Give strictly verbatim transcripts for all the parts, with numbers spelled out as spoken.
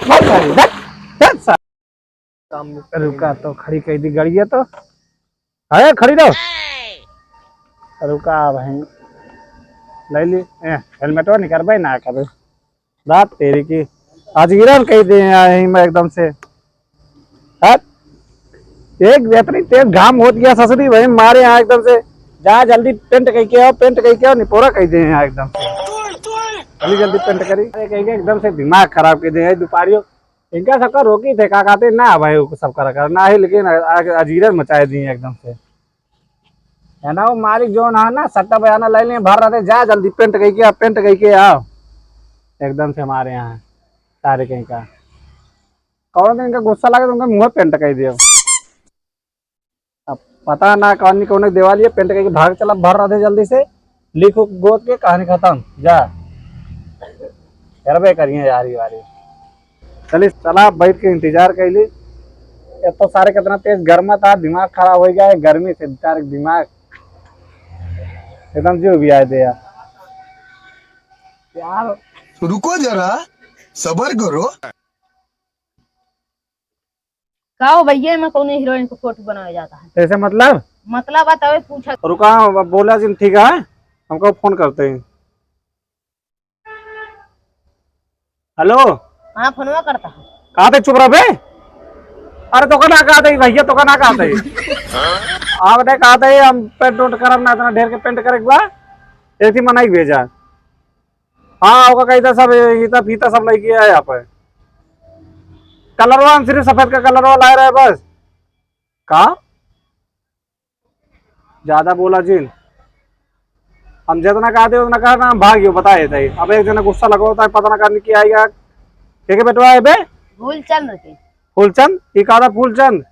भाग सारे, भाग, भाग सारे। काम रुका तो खड़ी कइ दी गड़िया तो। अरे खड़ी रहो। रुका भाई। ले ली। ए, हेलमेटवा निकरबे ना करे। बात तेरी की। आज गिरन कइ दे हैं यहीं में एकदम से। हट। एक इतनी तेज घाम होत गया ससुरी भाई मारे यहाँ एकदम से। जा जल्दी पेंट कइ के आओ, पेंट कइ के आओ, निपोरा कइ दे हैं यहाँ एकदम से। जल्दी जल्दी पेंट करी। अरे कइ के एकदम से दिमाग खराब कइ दे हैं दुपारियो। इनका सबका रोकी थे, का कहते ना भाई, वो सब करा कर ना है, लेकिन आ-, आ-, अजीरन मचाए दिए एकदम से। है ना, वो मालिक जो ना है ना, सट्टा बजाना ले लिए, भर रहे थे, जा जल्दी पेंट कइ के आ, पेंट कइ के आओ। एकदम से हमारे यहाँ सारे कहीं का। कौन दिन इनका गुस्सा लगे तो उनका मुँह पेंट कइ दियो। अब पता ना कौन कौन देवाल ये पेंट करके भाग चला, भर रहे थे जल्दी से, लिख उख गोद के कहानी खतम। जा करबे करिए यारी वारी। चलिए चला, बैठ के इंतजार कैली। एक तो सारे कितना तेज गर्मा था, दिमाग खराब होइ गया है गर्मी से, बेचारे दिमाग एकदम जीव भी आए दे यार। यार रुको जरा, सबर करो। का हो भैया, एमा कौनो हीरोइन के फोटो बनाया जाता है? कैसे मतलब? मतलब बतावे पूछा। रुका, अब बोला जिन, ठीक है, हमको फोन करते हैं। हेलो। हाँ, फोनवा करता है। कहा थे चुप रह बे? अरे तो का ना कहा थे भैया, तो का ना कहा थे। आप ने कहा थे हम पेंट वेंट करब ना, इतना ढेर के पेंट करे के बा, एक थी मनाई के भेजा। हाँ, ओका कही था सब, ईंटा फीता सब लेके आए यहाँ पे। कलरवा हम सिर्फ सफेद का कलरवा लाए रहे बस। का? ज्यादा बोला जिन। हम जितना कहा थे उतना कहा ना, हम भाग गयो, बताए थे। अब एक जना गुस्सा लगा होता है, पता ना करने की आएगा। के के बेटवा है बे? फूलचंद के। फूलचंद? ये कहा था फूलचंद?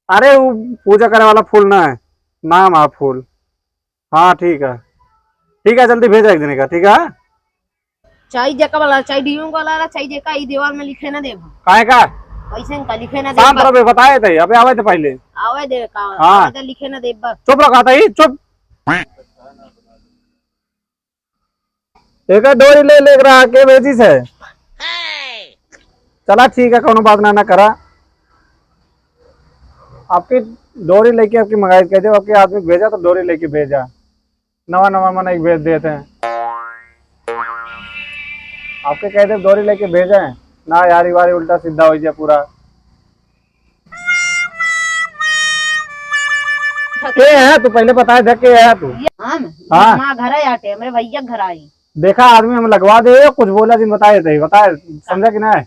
अरे वो पूजा करे वाला फूल ना है, नाम है फूल। हाँ ठीक है, ठीक है, जल्दी भेजा एक दिन का, ठीक है। चाहे जेका वाला, चाहे डीएम वाला, चाहे जेका ई देवाल में लिखे ना देब। काहे का? पैसे का लिखे ना देब। शांत रहो बे, बताए थे, अबे आवे थे पहले। आवे दे का? हाँ। आवे दे लिखे ना देब बस। चुप रहो, कहा था ही, चुप। एक डोरी ले लेके रहा के भेजी से। चला ठीक है, कौनो बात ना, ना करा। आपकी डोरी लेके आपकी मंगाई कह दे, आपके आदमी भेजा तो डोरी लेके भेजा, नवा नवा मन एक भेज देते हैं। आपके कह दे डोरी लेके भेजे हैं ना यार, ये बारी उल्टा सीधा हो जाए पूरा। के है तू? पहले बताए दे, के है तू? हम? हाँ। हमारा घर है आटे, मेरे भैया के घर आई। देखा, आदमी हम लगवा दे, कुछ बोला जिन, बताए थे, बताए, समझा कि नहीं?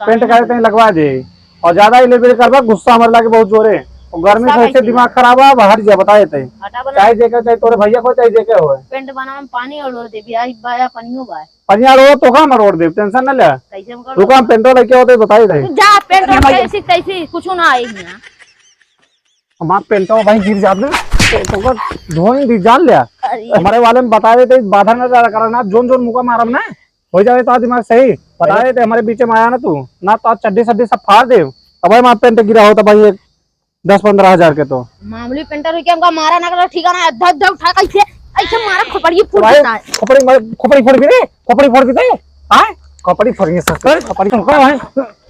पेंट करे थे, लगवा दे। और ज्यादा इले बिले करबा, गुस्सा हमर लागे बहुत जोरे। और गर्मी से ऐसे दिमाग खराब है, अब हट जा, बताए थे। हटा बना। चाहे जेके, चाहे तोरे भैया को, चाहे जेके होए। पेंट बनावे में पानी और दे, बिया, बाया पानियो बा। पनिया रोड तो का हम रोड देब, टेंशन न ले। कैसे हम कर रुका, हम पेंटो लेके होते बताई दे। तू जा, पेंट रोड कैसी तैसी, कुछ ना आई यहाँ। हमार पेंटो भाई गिर जात ना, तो, तो का धोइन दी जान ले। अरे। हमारे वाले में बतावे तो बाधा ना ज्यादा करा ना, जोन जोन मुका मारम ना, हो जावे तो दिमाग सही। बतावे तो हमारे बीच में आया ना तू, ना तो चड्डी सड्डी सब फाड़ दे। अब भाई हमारा पेंट गिरा हो तो भाई एक दस पन्द्रह हजार के तो। मामूली पेंटर हो के हमका मारा ना करो, ठीक है ना? धक धक उठा, कैसे, ऐसे मारा, खोपड़ी फूट भाई, जाता है। खोपड़ी मार, खोपड़ी फोड़ भी रे, खोपड़ी फोड़ भी दे। हाँ? खोपड़ी फोड़ गई सर, खोपड़ी फोड़ भाई।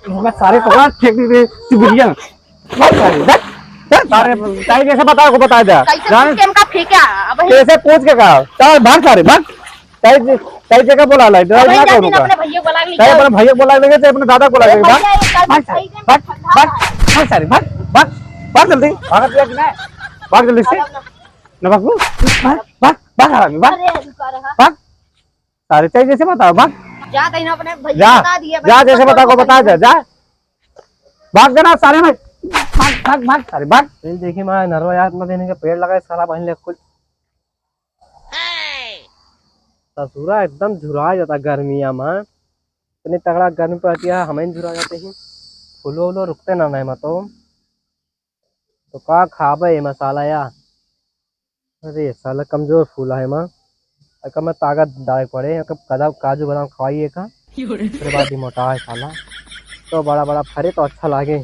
रुका सारे तो फेंक दी रे, तू बिरिया। भाग सारे, भाग, भाग सारे, चाहे जैसे बताओ को बता दे। कैसे जान? पूछ के हमका फेंका? अब कैसे पूछ के का? चल भाग सारे, भाग। चाहे जे-, चाहे जेका बोला लाई, डराई ना कौनो का। अपने भैया बोला के चाहे अपने भैया बोला लेंगे, चाहे अपने दादा बोला लेंगे। भाग, भाग सारे, भाग, भाग, भाग सारे, भाग, भाग, भाग जल्दी, भाग जल्दी, भाग जल्दी से। ना भाग, भाग, भाग, भाग हरामी, भाग, भाग सारे, चाहे जैसे बताओ, भाग। जा, तैने अपने भैया जा, बता दिया, जा, जैसे बता को बता दे, जा। भाग देना सारे में, भाग, भाग, भाग सारे, भाग। ये देखिए, मैं नरवा यार, इतना दिन के पेड़ लगाए, साला बहन ले कुल। ससुरा एकदम झुरा जाता गर्मिया में, इतनी तगड़ा गर्मी पड़ती है, हमें झुरा जाते ही। फूलो उलो रुकते ना नहीं तो, तो का खाबे ये मसाला या? अरे साला कमजोर फूल है माँ, एका में ताकत डाले पड़े, एका काजू बादाम खवाइए का, फिर बाद ही मोटा है साला। तो बड़ा बड़ा फरे तो अच्छा लागे,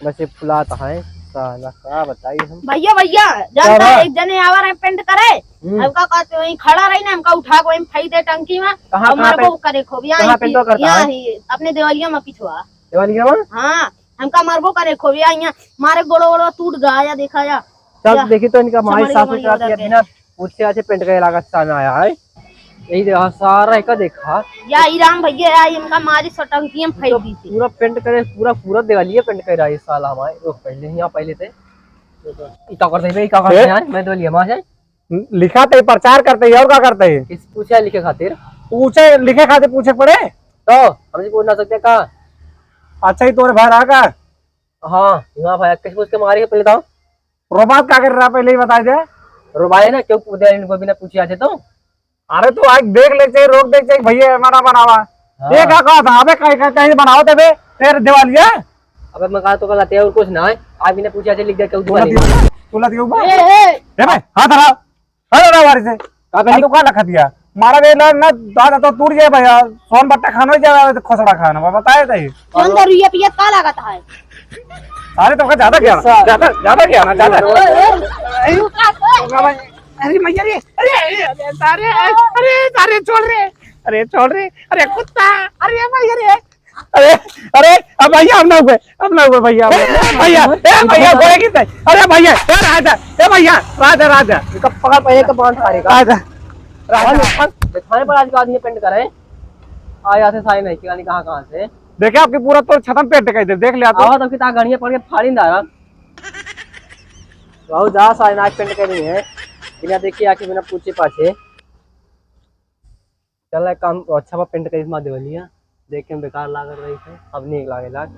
बस ये फुलाता है। साला, का बताई हम? भैया, भैया, जानता है, एक जने आवा रहे पेंट करे, हम्म। हमका कहते वहीं खड़ा रही ना, हमका उठा के वहीं फेंक दे टंकी में, कहाँ, और कहाँ मरबो पेंट, करे खूब, यहाँ कहाँ ही, पेंटवा करता यहाँ है? ही, अपने देवलिया में पिछवा। देवलिया में? हाँ, हमका मरबो करे खूब, या यहाँ मारे गोड़ो वोड़ो टूट गया, या देखा या, चल या देखी तो इनका माई समझ सासू गई का order के। बिना पूछे आछे पेंट करे लागत साला आया है। यही देखा सारा एका देखा। या ई राम भैया, या इनका मारी सटंकी हम फेंक तो दी थी। पूरा पेंट करे, पूरा, पूरा देवालिया पेंट करे रहा ये साला हमारे। रुक पहले, यहाँ पहले थे। ई का करते बे, ई का करते ए? यार? मैं देवालिया माँ से। लिखा थे, प्रचार करते ही, और का करते ही? किस पूछे लिखे खातिर? पूछे, लिखे खातिर पूछे पड़े। तो हमसे पूछ ना सकते का? अच्छा, ही तोरे भाई रहा का? हाँ, हाँ भाई, किस पूछ के मारी है पहले तो? रोबात का कर रहा, पहले ही बता दे। रोबाए ना, क्यों पूछ दे इनको बिना पूछे आछे तो? अरे तू आके देख ले चाहिए, रोक देख चाहिए, भैया हमारा बनावा। हाँ। ये का कहा था? अबे कहीं, कहीं, कहीं बनाओ तो बे, फिर देवालिया। अबे मैं कहा तो गलत है और कुछ ना है, आप बिना पूछे आछे लिख दे क्यों तू लत दिवाली? यूं, तू लत यूं बा। ए, ए। ए भाई, हाथ हटाओ। अरे रे बारी से। का आ कहली? तो का लखा दिया? मारा बे ना, ना, दादा तो टूट जाए भैया, सोन बट्टा खानो जाए तो खोसड़ा खाना, मैं बताए थे। कौन दरुइया पियत का लागत है? अरे तो का ज्यादा क्या? गुस्सा। ज्यादा, ज्यादा क्या ना, ज्यादा। ओए, ओए, रुका तो। अरे मैया रे, अरे, अरे, सारे, अरे, सारे छोड़ रे, अरे, छोड़ रे, अरे, कुत्ता, अरे, मैया रे, अरे, अरे, अब भैया हम ना हुए, हम ना हुए भैया, हम ना हुए। भैया, ए भैया, गोरे की तय। अरे भैया, ए राजा, ए भैया, राजा, राजा। इनका पकड़ पहले तो बांध सारे का। राजा, राजा। दिखाने पर आज का आदमी पेंट करे। आ यहाँ से सारे नहीं, किरानी कहाँ, कहाँ से? देखे आपकी पूरा तो छतम पेंट कर दे, देख लिया तो। आवा तो कितना गड़िया पड़ के फाड़ी ना रहा। बाबू जा सारे नाक पेंट कर रही है। बिना देखे आके बिना पूछे पाछे। चल, एक काम अच्छा बा, पेंट करी मा देवलिया, देखे में बेकार लागत रही थे, अब नीक लागे लाग।